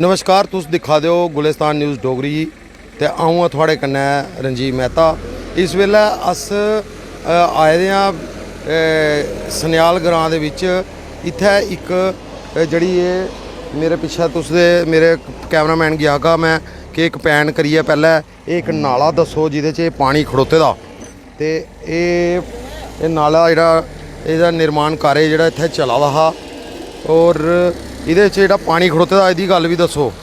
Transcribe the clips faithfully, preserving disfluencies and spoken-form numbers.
नमस्कार, तुस दिक्खा दे ओ गुलिस्तान न्यूज़ डोगरी ते अ'ऊं आं थुआढ़े कन्नै रंजीव मेहता। इस बेल्लै अस, अ, आए दे आं, अ, सन्याल ग्रांऽ दे बिच्च। इत्थै इक, अ, जेह्ड़ी एह् मेरे पिच्छै तुस दे, मेरे कैमरामैन गी आखगा में कि इक पैन करियै पैह्लें एह् इक नाला दस्सो जेह्दे च एह् पानी खड़ोते दा। ते एह्, एह् नाला जेह्ड़ा, एह्दा निर्माण कार्य जेह्ड़ा इत्थै चला दा हा, और एह्दे च जेह्ड़ा पानी खड़ोते दा, एह्दी गल्ल बी दस्सो।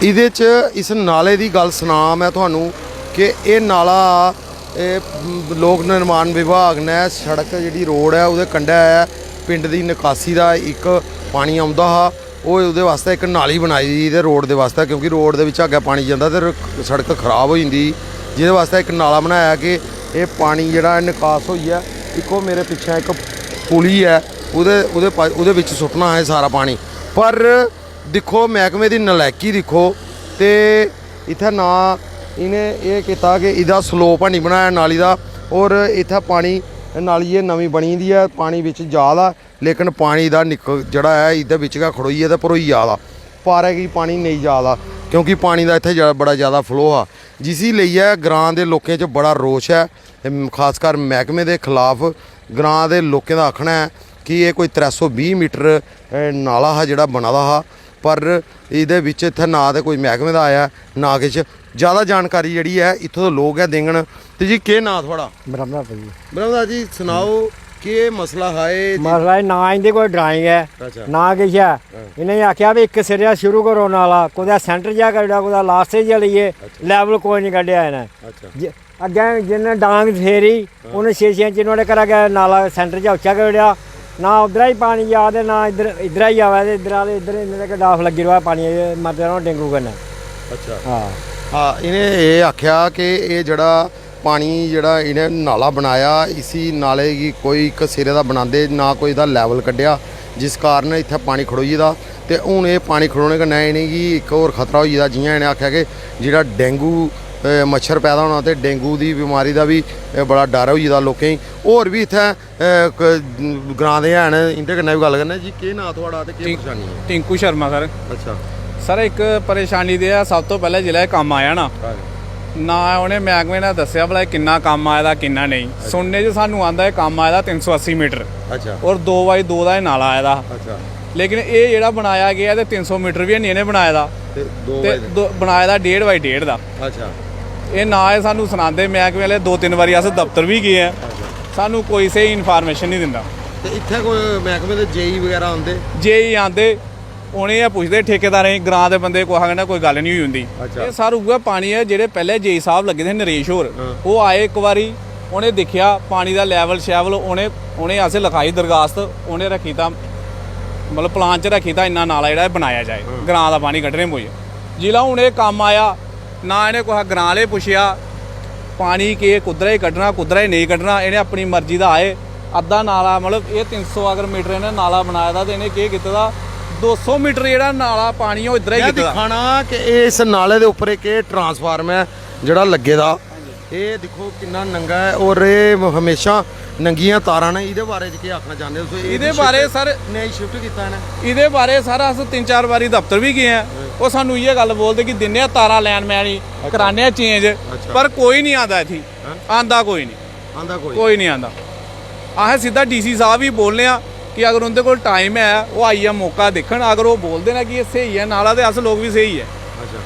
एह्दे च, इस नाले दी गल्ल सनां में थुहानू कि एह् नाला, एह् लोक निर्माण विभाग ने सड़क जेह्ड़ी रोड ऐ, ओह्दे कंढै ऐ, पिंड दी निकासी दा इक पानी औंदा हा, ओह् ओह्दे वास्तै इक नाली बनाई दी ते रोड दे वास्तै, क्योंकि रोड दे बिच अग्गें पानी जंदा ते र-, सड़क खराब होई जंदी, जेह्दे वास्तै इक नाला बनाया कि एह् पानी जेह्ड़ा ऐ निकास होइयै इक ओह् मेरे पिच्छें इक पुली ऐ, ओह्दे, ओह्दे पा-, ओह्दे बिच सुट्टना हा एह् सारा पानी। पर दिक्खो, मैह्कमे दी नलैकी दिक्खो, ते इत्थै ना इ'नें एह् कीता कि एह्दा slope हैनी बनाया नाली दा, और इत्थै पानी, नाली एह् नमीं बनी दी ऐ, पानी बिच जा दा, लेकिन पानी दा निक-, जेह्ड़ा ऐ, एह्दे बिच गै खड़ोइयै ते भरोई जा दा, पारै गी पानी नेईं जा दा, क्योंकि पानी दा इत्थै ज-, बड़ा जैदा flow हा, जिसी लेइयै ग्रांऽ दे लोकें च बड़ा रोश ऐ। ते खासकर मैह्कमे दे खलाफ ग्रांऽ दे लोकें दा आखना ऐ कि एह् कोई त्रै सौ बीह् मीटर, अ, नाला हा जेह्ड़ा बना दा हा, पर एह्दे बिच इत्थै ना ते कोई मैह्कमे दा आया, ना किश। जैदा जानकारी जेह्ड़ी ऐ, इत्थूं दे लोक गै देङन। ते जी, केह् नांऽ थुआढ़ा? ब्रह्मदास जी। ब्रह्मदास जी, सनाओ, केह् मसला हा एह् जी? मसला एह्, ना इं'दी कोई drawing ऐ, अच्छा। ना किश ऐ। हां। इ'नें आखेआ, "भी इक सिरेआ शुरू करो नाला, कुतै centre जा करी ओड़ेआ, कुतै last च लेइयै, अच्छा। Level कोई निं कड्ढेआ इ'नें।" अच्छा। ज-, अग्गें जिन्ने डांग फेरी, हां। उ'नें छे छे इंच नुहाड़े घरा गै नाला centre च उच्चा करी ओड़ेआ। ना उद्धरा ही पानी जा ते ना इद्धर, इद्धरा ही आवै, ते इद्धरा ते इद्धर इन्ने तक डाफ लग्गी र'वै पानियै च, मरदे र'वै डेंगू कन्नै। अच्छा। हां। हां, इ'नें एह् आखेआ कि एह् जेह्ड़ा पानी, जेह्ड़ा इ'नें नाला बनाया, इसी नाले गी कोई इक सिरे दा बनांदे, ना कोई एह्दा level कड्ढेआ, जिस कारण इत्थै पानी खड़ोई गेदा। ते हून एह् पानी खड़ोने कन्नै इ'नेंगी इक होर खतरा होई गेदा, जि'यां इ'नें आखेआ कि जेह्ड़ा डेंगू, अ, मच्छर पैदा होना ते डेंगू दी बमारी दा बी, अ, बड़ा डर होई गेदा लोकें गी। होर बी इत्थै, अ, क-, ग्रांऽ दे हैन, इं'दे कन्नै बी गल्ल करने। जी, केह् नांऽ थुआढ़ा ते केह् टिं-, परेशानी ऐ? टिंकू शर्मा सर। अच्छा। सर, इक परेशानी ते ऐ, सब तो पैह्लें जिसलै एह् कम्म आया ना, हां। ना उ'नें मैह्कमे ने दस्सेआ भला एह् किन्ना कम्म आए दा, किन्ना नेईं। अच्छा। सुनने च सानूं आंदा एह् कम्म आए दा तिन्न सौ अस्सी मीटर। अच्छा। और दो बाई दो दा एह् नाला आए दा हा। अच्छा। लेकिन एह् जेह्ड़ा बनाया गेआ ते तिन्न सौ मीटर बी हैनी इ'नें बनाए दा। ते दो ते बाई दो, बनाए दा डेढ़ बाई डेढ़ दा। अच्छा। एह् ना एह् सानूं सनांदे, मैह्कमे आह्ले दो तिन्न बारी अस दफ्तर बी गे ऐं, अच्छा। सानूं कोई स्हेई information निं दिंदा। ते इत्थै कोई मैह्कमे दे जे ई बगैरा आंदे? जे ई आंदे, उ'नें गै पुछदे ठेकेदारें गी, ग्रांऽ दे बंदे, कुसै कन्नै कोई गल्ल निं होई उं'दी। अच्छा। एह् सर उ'ऐ पानी ऐ, जेह्ड़े पैह्लें जे ई साह्ब लग्गे दे हे नरेश होर, हां। ओह् आए इक बारी, उ'नें दिक्खेआ पानी दा level शैवल, उ'नें, उ'नें असें लखाई दरखास्त, उ'नें रक्खी ता, मतलब, plan च रक्खी ता इन्ना नाला जेह्ड़ा एह् बनाया जाए, हां। ग्रांऽ दा पानी कड्ढने मूजब। जिसलै हून एह् कम्म आया, ना इ'नें कुसै ग्रांऽ आह्ले पुच्छेआ पानी केह्, कुद्धरै गी कड्ढना, कुद्धरै गी नेईं कड्ढना, इ'नें अपनी मर्जी दा आए। अद्धा नाला, मतलब, एह् तिन्न सौ अगर मीटर इ'नें नाला बनाए दा ते इ'नें केह् कीते दा, दो सौ मीटर जेह्ड़ा नाला पानी ओह् इद्धरै गी में कीते दा। दिक्खा ना कि इस नाले दे उप्पर इक एह् transformer ऐ जेह्ड़ा लग्गे दा, एह् दिक्खो किन्ना नंगा ऐ, और एह् म्हेशां नंगियां तारां न। एह्दे बारे च केह् आखना चांह्दे ओ तुस? एह्दे एह्दी बारे shift सर नेईं shift कीता इ'नें? एह्दे बारे सर अस तिन्न चार बारी दफ्तर बी गे आं, हां। ओह् सानूं इ'यै गल्ल बोलदे कि दिन्ने आं तारां lineman गी, अच्छा। कराने आं change, अच्छा। पर कोई निं आंदा इत्थै, हां? आंदा कोई निं। आंदा कोई? कोई निं आंदा। असें सिद्धा डी सी साह्ब गी बोलने आं कि अगर उं'दे कोल time ऐ, ओह् आइयै मौका दिक्खन। अगर ओह् बोलदे न कि एह् स्हेई ऐ नाला, ते अस लोक बी स्हेई ऐ। अच्छा।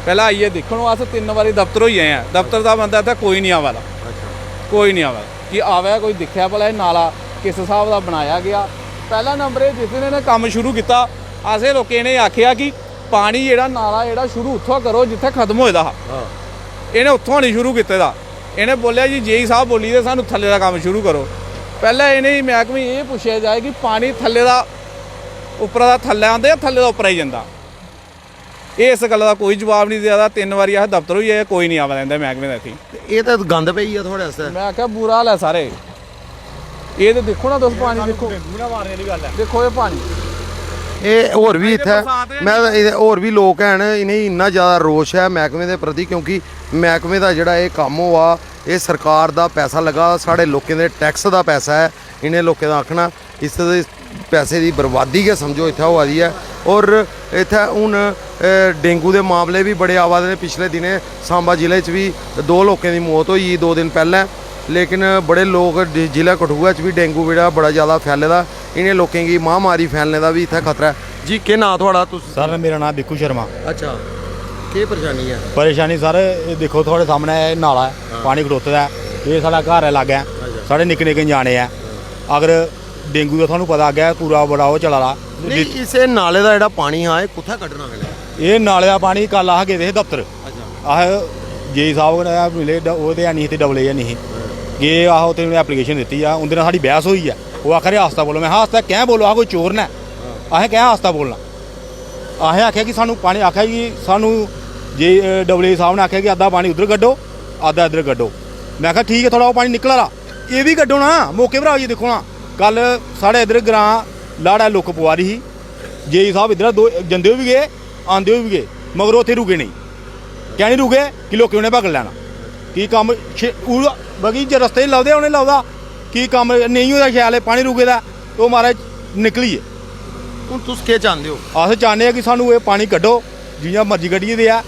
पैह्लें आइयै दिक्खन। ओह् अस तिन्न बारी दफ्तर होई आए आं, दफ्तर दा बंदा इत्थै कोई निं आवा दा। अच्छा। कोई निं आवा दा कि आवै कोई दिक्खै भला एह् नाला किस स्हाब दा बनाया गेआ। पैह्ला नंबर एह्, जिस दिन इ'नें कम्म शुरू कीता, असें लोकें इ'नेंगी आखेआ कि पानी जेह्ड़ा, नाला जेह्ड़ा शुरू उत्थुआं करो जित्थै खत्म होए दा हा। हां। इ'नें उत्थुआं निं शुरू कीते दा। इ'नें बोल्लेआ जी, जे ई साह्ब बोल्ली दे, सानूं थल्ले दा कम्म शुरू करो। पैह्लें इ'नेंगी, मैह्कमे गी एह् पुच्छेआ जाए कि पानी थल्ले दा, उप्परा दा थल्लै आंदा जां थल्ले दा उप्परा गी जंदा? एह् इस गल्ला दा कोई जवाब निं देआ दा। तिन्न बारी अस दफ्तर होई आए, कोई निं आवा दा इं'दे मैह्कमे दा इत्थै। ते एह् ते गंद पेई गेआ थुआढ़े आस्तै। में आखेआ, बुरा हाल ऐ सारे। एह् ते दिक्खो ना तुस, पानी दिक्खो। डेंगू ना मारने आह्ली गल्ल ऐ। दिक्खो एह् पानी। एह् होर बी इत्थै, बरसात गै में, एह् होर बी लोक हैन, इ'नेंगी इन्ना जैदा रोश ऐ मैह्कमे दे प्रति, क्योंकि मैह्कमे दा जेह्ड़ा एह् कम्म होआ, एह् सरकार दा पैसा लग्गा, साढ़े लोकें दे tax दा पैसा ऐ। इ'नें लोकें दा आखना, इस दे, पैसे दी बर्बादी गै समझो इत्थै होआ दी ऐ। और इत्थै हून, अ, डेंगू दे मामले बी बड़े आवा दे न। पिछले दिनें सांबा जिले च बी दो लोकें दी मौत होई गेई दो दिन पैह्लें, लेकिन बड़े लोक डि-, जिला कठुआ च बी डेंगू जेह्ड़ा बड़ा ज़्यादा फैले दा, इ'नें लोकें गी महामारी फैलने दा बी इत्थै खतरा ऐ। जी, केह् नांऽ थुआढ़ा? तुस सर, मेरा नांऽ बिक्कू शर्मा। अच्छा, केह् परेशानी ऐ? परेशानी सर, एह् दिक्खो, थुआढ़े सामनै एह् नाला ऐ, हां। पानी खड़ोते दा ऐ, एह् साढ़ा घर ऐ लाग्गै, अच्छा। साढ़े निक्के निक्के ञ्याणे ऐ, हां। अगर डेंगू दा थुहानू पता अग्गै पूरा बड़ा ओह् चला दा। नेईं, इस नाले दा जेह्ड़ा पानी हा, एह् कुत्थै कड्ढना हा? एह् नाले दा पानी, कल अस गेदे हे दफ्तर। अच्छा। अस जे ई साहब कन्नै मिले, ड-, ओह् ते है निं हे, ते डबल ए है निं हे। हां। गे अस उत्थै, उ'नें application दित्ती ऐ, उं'दे नै साढ़ी बैह्स होई ऐ। ओह् आखा दे आस्ता बोलो। में आखेआ, आस्ता कैं बोलो, अस कोई चोर न? हां। असें कैं आस्ता बोलना? असें आखेआ कि सानूं पानी, आखेआ कि सानूं जे, अ, डबल ए साहब ने आखेआ कि अद्धा पानी उद्धर कड्ढो, अद्धा इद्धर कड्ढो। में आखेआ, ठीक ऐ, थुआढ़ा ओह् पानी निकला दा, एह् बी कड्ढो ना, मौके पर आइयै दिक्खो ना। कल साढ़े इद्धर ग्रां लाड़ा लुक्क पवा दी ही, जे ई साहब इद्धरा दो जंदे होई बी गे, आंदे होई बी गे, मगर ओह् उत्थै रुके नेईं। कैं निं रुके? कि लोकें उ'नें पकड़ी लैना। कि कम्म छे-, उ'ऐ, बाकी जे रस्ते च लभदे, उ'नें लभदा कि कम्म नेईं होआ शैल, एह् पानी रुके दा, ते ओह् महाराज निकली गे। हून तुस केह् चांह्दे ओ? अस चाह्न्ने आं कि सानूं एह् पानी कड्ढो, जि'यां मर्जी कड्ढियै देऐ।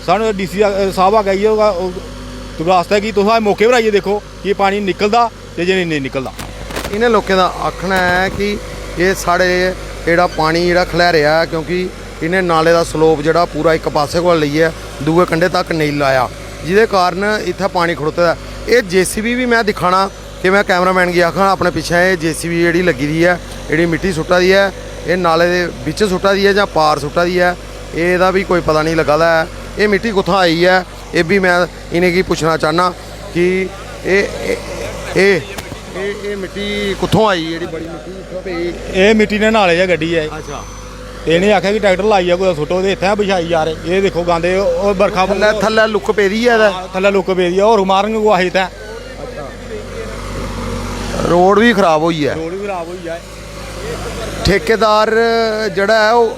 सानूं डी सी साहब अग्गें इ'यै दरखास्त ऐ कि तुस मौके पर आइयै दिक्खो कि पानी निकलदा ते जे नेईं निकलदा। इ'नें लोकें दा आखना ऐ कि एह् साढ़े जेह्ड़ा पानी जेह्ड़ा खलैरेआ ऐ, क्योंकि इ'नें नाले दा slope जेह्ड़ा पूरा इक पास्सै कोला लेइयै दूए कंढे तक नेईं लाया, जेह्दे कारण इत्थै पानी खड़ोते दा ऐ। एह् जे सी बी बी में दिक्खा ना कि में cameraman गी आखना, अपने पिच्छें एह् जे सी बी जेह्ड़ी लग्गी दी ऐ, जेह्ड़ी मिट्टी सुट्टा दी ऐ, एह् नाले दे बिच्च सुट्टा दी ऐ जां पार सुट्टा दी ऐ, एह्दा बी कोई पता निं लग्गा दा ऐ। एह् मिट्टी कुत्थां आई ऐ, एह् बी में इ'नेंगी पुच्छना चाह्न्नां कि एह्, एह्, एह्, एह्, एह् मिट्टी कुत्थों आई, जेह्ड़ी बड़ी मिट्टी इत्थै पेई? एह् मिट्टी ने नाले चा कड्ढी ऐ। अच्छा। ते इ'नें आखेआ कि ट्रैक्टर लाइयै कुतै सुट्टो ते इत्थै बछाई जा दे। एह् दिक्खो गंद, एह्, ओह् बरखा थल्लै, थल्लै लुक्क पेदी ऐ ते हां, थल्लै लुक्क पेदी ऐ, होर मारन गै कुसै गी इत्थै। रोड बी खराब होई ऐ। रोड बी खराब होई ऐ। ठेकेदार जेह्ड़ा ऐ, ओह्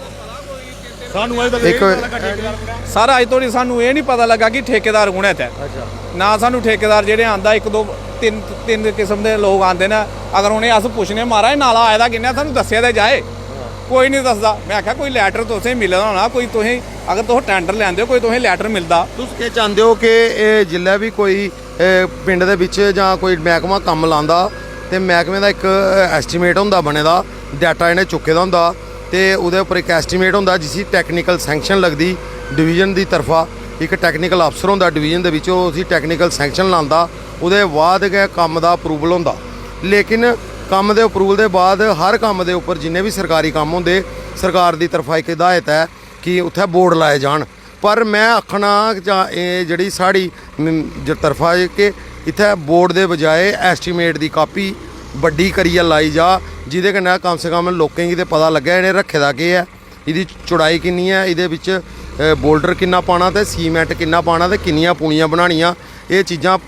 सानू अजें तक इक एह् निं पता लग्गा ठेकेदार कु'न ऐ। सर, अज्ज धोड़ी सानू एह् निं पता लग्गा कि ठेकेदार कु'न ऐ इत्थै। अच्छा। ना सानू ठेकेदार जेह्ड़े आंदा, इक दो, तिन्न, तिन्न किस्म दे लोक आंदे न। अगर उ'नें अस पुच्छने, "महाराज, नाला आए दा कि'न्ना, सानू दस्सेआ ते जाए।" हां। कोई निं दसदा। में आखेआ, "कोई letter तुसें मिले दा होना, कोई तुसें, अगर तुस tender लैंदे ओ, कोई तुसें letter मिलदा।" तुस केह् चांह्दे ओ कि एह् जिल्लै बी कोई एह् पिंड दे बिच्च जां कोई मैह्कमा कम्म लांदा ते मैह्कमे दा इक, अ, estimate होंदा बने दा, data इ'नें चुक्के दा होंदा ते ओह्दे उप्पर इक estimate होंदा जिसी technical sanction लगदी division दी तरफा। इक technical अफसर होंदा division दे बिच्च, ओह् उसी technical sanction लांदा, ओह्दे बाद गै कम्म दा approval होंदा। लेकिन कम्म दे approval दे बाद हर कम्म दे उप्पर जिन्ने बी सरकारी कम्म होंदे, सरकार दी तरफा इक हिदायत ऐ कि उत्थै board लाए जान। पर में आखना जां एह् जेह्ड़ी साढ़ी म-, ज-, तरफा ऐ कि इत्थै board दे बजाए estimate दी copy बड्डी करियै लाई जा, जेह्दे कन्नै कम से कम लोकें गी ते पता लग्गै इ'नें रक्खे दा केह् ऐ, एह्दी चौड़ाई किन्नी ऐ, एह्दे बिच्च, अ, boulder किन्ना पाना ते cement किन्ना पाना ते किन्नियां पुनियां बनानियां। एह् चीजां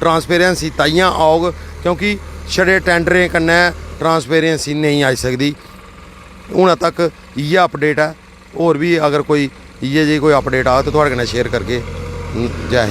transparency ताइयां औग, क्योंकि छड़े tender ें कन्नै transparency नेईं आई सकदी। हूनै तक इ'यै update ऐ। होर बी अगर कोई इ'यै जेही कोई update आग ते थुआढ़े कन्नै share करगे। जै हिंद।